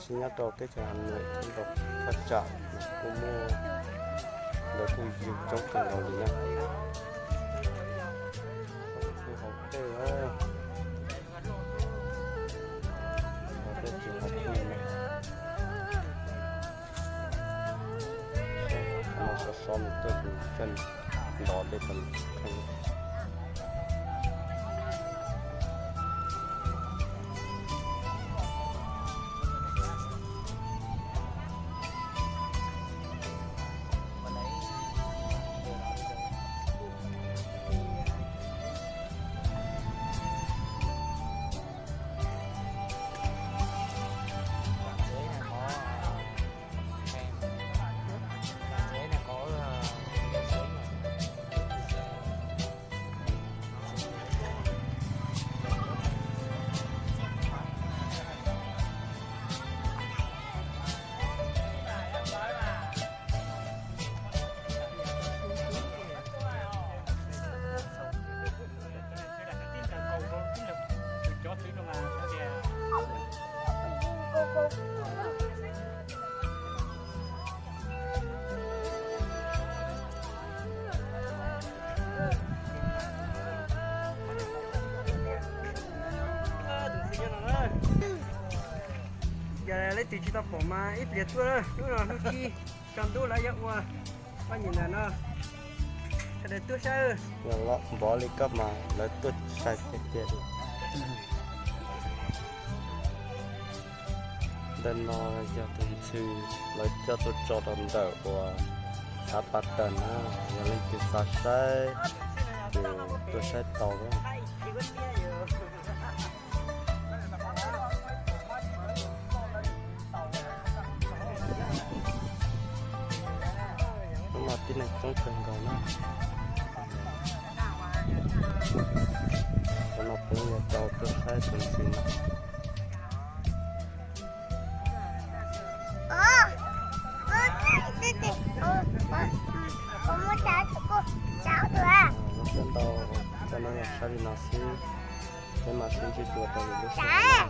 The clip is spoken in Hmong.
Tsis nyob rau teb chaws Hà Nội, nyob rau thaj tsam kuj muaj ntawd kuj yug coob kawg nkaus li na. Kuj hauv tej, hauv tej tsis hauv tej na. No sov sov mus tuaj tus kheej nto dej tas kheej. Yog leej twg tsis tau pom mas ib pliag tuaj, hnub no hnub tsib, tsaus ntuj lawv yuav ua paj nyem ntawm no. Sawv daws tuaj saib. Npov li koj mas lawv tuaj sai tiag tiag li. Ntawm no yog tus ntxhw lawv coj tuaj tso rau ntawm uas xav pa tas na, yog leej twg xav saib ces tuaj saib tau. Hnub no tib neeg coob kawg nkaus na. Hnub no peb yuav tau tuaj saib tus ntxhw no. Lub xab ntau, cov no yog saib li no xwb, peb mam sib ntsib dua rau lwm lub sij hawm.